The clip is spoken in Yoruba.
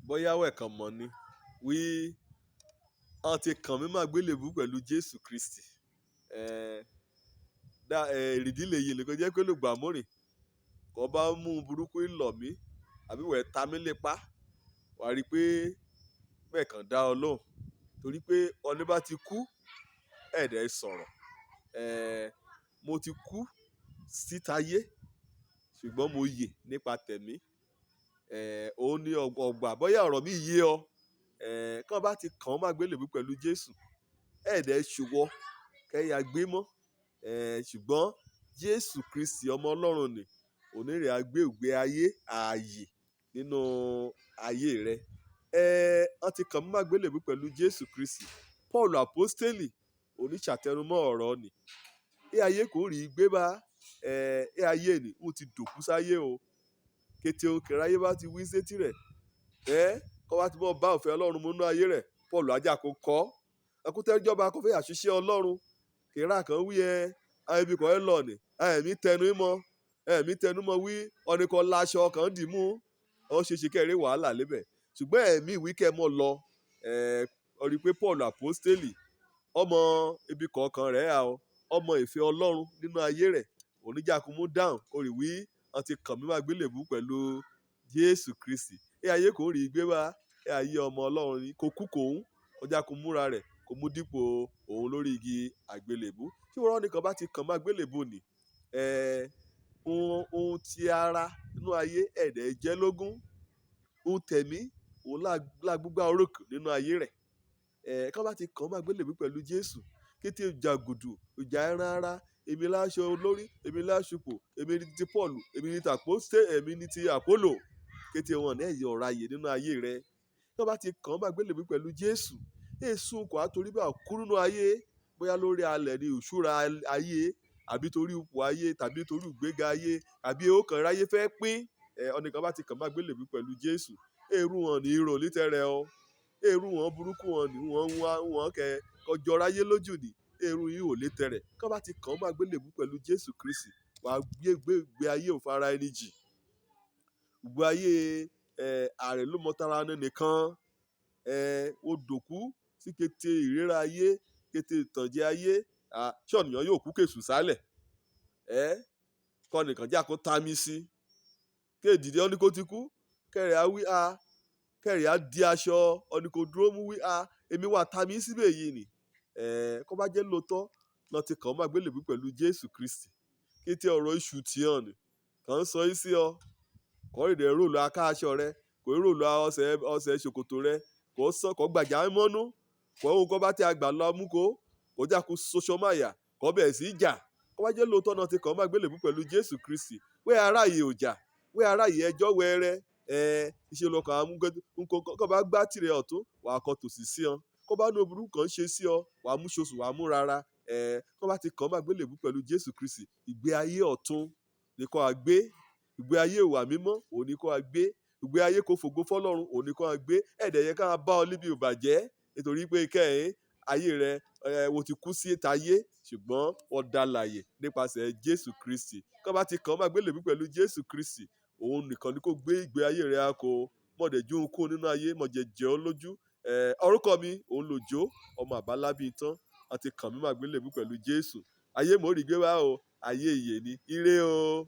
Bóyá wẹ̀ kàn mọ̀ ni wí wọ́n ti kàn mí mọ́ àgbélébùú pẹ̀lú Jésù Kristi. Èrèdí lèyí ni kó jẹ́ pé lùgbà mórìn kó bá mú un burúkú lọ̀ mí àbí wẹ̀ ta mí lépa, wàá rí i pé bẹ́ẹ̀ kàn dá ọ lóhùn torí pé ọní bá ti kú ẹ̀ẹ́dẹ̀ sọ̀rọ̀. Mo ti kú sítayé ṣùgbọ́n mo yè nípa tẹ̀mí. Òun ní ọgbà bóyá ọ̀rọ̀ mi yé ọ. Kán bá ti kàn ọ́ mọ́ àgbélébùú pẹ̀lú Jésù, ẹ̀ẹ́dẹ̀ ṣòwò kẹ́yà gbé mọ́. Ṣùgbọ́n Jésù Kristi ọmọ Ọlọ́run ni onírè á gbé ìgbé ayé ààyè nínú ayé rẹ. Wọ́n ti kàn mí mọ́ àgbélébùú pẹ̀lú Jésù Kristi. Paul Aposteli oníṣàtẹnumọ́ ọ̀rọ̀ ni. Ẹ ayé kò rí gbé bá, ẹ ayé ni ó ti dòkú sáyé o. Kété òkè ráyé bá ti wí sétí rẹ̀, kó bá ti mọ́ bá òfin Ọlọ́run mú nínú ayé rẹ̀, Paul ajá kó kọ́. Ẹkútẹ́jọba kò fẹ́ àṣìṣe Ọlọ́run. Kìrá kan wí ẹ, àwọn ibi kan ẹ lọ ni, ẹ̀mí tẹnu mọ́, ẹ̀mí tẹnu mọ́ wí, ọ̀nì kan laṣọ kan dì mú, ó ṣe é ṣe kẹ́rẹ́ wàhálà lébẹ̀. Ṣùgbọ́n ẹ̀mí ìwí kẹ́ mọ́ lọ, ó rí pé Paul Aposteli ọmọ ibi kọ̀ọ̀kan rẹ̀ a o, ọmọ ìfẹ́ Ọlọ́run nínú ayé rẹ̀, oníjàkúmú dáhùn, ó rí wí, wọ́n ti kàn mí mọ́ àgbélébùú pẹ̀lú Jésù Kristi. Ẹ ayé kò rí gbé wá, ẹ ayé ọmọ Ọlọ́run ni, kò kú kò ń, ọjà kò múra rẹ̀, kò mú dípò òun lórí igi àgbélébùú. Tí wọ́n nìkan bá ti kàn mọ́ àgbélébùú ni, ohun tí ara nínú ayé ẹ̀dẹ̀ jẹ́ lógún, ohun tẹ̀mí òun lágbúgbà orókè nínú ayé rẹ̀. Kán bá ti kàn mọ́ àgbélébùú pẹ̀lú Jésù, kété ìjà gùdù, ìjà ẹran ara, èmi láṣọ olórí, èmi láṣupò, èmi ní ti Paul, èmi ní ti Àpọ́stélì, èmi ní ti Àpólò. Kété wọn ní ẹ̀yọ̀ ọ̀ráyè nínú ayé rẹ̀. Kán bá ti kàn mọ́ àgbélébùú pẹ̀lú Jésù, èso kò á torí bá kú nínú ayé, bóyá lórí alẹ̀ ni ìṣúra ayé àbí torí ipò ayé tàbí torí ìgbéga ayé àbí ó kàn ráyé fẹ́ pín. Ọ̀nìkan bá ti kàn mọ́ àgbélébùú pẹ̀lú Jésù, èrú wọn ní ìrò lítẹrẹ o. Èrú wọn burúkú wọn ní wọ́n wá wọ́n kẹ kọjọ ráyé lójú ni. Èrú yìí ò lítẹrẹ. Kán bá ti kàn mọ́ àgbélébùú pẹ̀lú Jésù Kristi, wà á gbé gbé ìgbé ayé òfara ẹni jì. Ìgbé ayé, ààrẹ ló mọ tara ẹni nìkan. Ó dòkú sí kété ìríra ayé, kété ìtànjẹ ayé. Ṣé ọ̀nìyàn yóò kú kèṣù sálẹ̀? Kọ́ nìkan jà kó ta mí sí. Kéèdìdì ọ́ní kó ti kú. Kẹ̀rẹ̀ á wí a, kẹ̀rẹ̀ á di aṣọ, ọ̀ní kò dúró mú wí a, èmi wà ta mí síbẹ̀ yìí ni. Kó bá jẹ́ lóòótọ́ lọ ti kàn mọ́ àgbélébùú pẹ̀lú Jésù Kristi. Kété ọ̀rọ̀ iṣu tí hàn ni, kàn ń sọ í sí ọ. Kò rí rẹ̀ ròlù aká aṣọ rẹ, kò rí ròlù ọsẹ̀, ọsẹ̀ ṣòkòtò rẹ, kò sọ, kò gbàjà mọ́nú, kò ohun kó bá tí a gbà lọ mú kó, kò já kó soṣo máyà, kò bẹ̀rẹ̀ sí í jà. Kó bá jẹ́ lóòótọ́ náà ti kàn mọ́ àgbélébùú pẹ̀lú Jésù Kristi. Wẹ́ aráyé ò jà, wẹ́ aráyé ẹjọ́ wẹ́rẹ́, ìṣe lọkàn amúgẹ́dú, nǹkan kó bá gbá tirẹ̀ ọ̀tún, wà á kọ tòsì sí ọ. Kó bá ní òbúrú kan ṣe sí ọ, wà á mú ṣoṣù, wà á mú rara. Kó bá ti kàn mọ́ àgbélébùú pẹ̀lú Jésù Kristi, ìgbé ayé ọ̀tún ni kó a gbé. Ìgbé ayé ìwà mímọ́ òun ni kó a gbé. Ìgbé ayé kó fògo fọ́lọ́run òun ni kó a gbé. Ẹ̀dẹ̀ yẹ ká bá ọ níbi ìbàjẹ́ nítorí pé kẹ́hìn ayé rẹ, wo ti kú sí tayé ṣùgbọ́n ó dá láàyè nípasẹ̀ Jésù Kristi. Kó bá ti kàn mọ́ àgbélébùú pẹ̀lú Jésù Kristi, òun nìkan ni kó gbé ìgbé ayé rẹ a kó. Mọ̀dẹ̀ jó ohunkóhun nínú ayé, mọ̀jẹ̀ jẹ́ ọ lójú. Orúkọ mi òun lòjó, ọmọ àbálábí tán. Wọ́n ti kàn mí mọ́ àgbélébùú pẹ̀lú Jésù. Ayé mò rí gbé wá o, ayé ìyè ni. Ire o.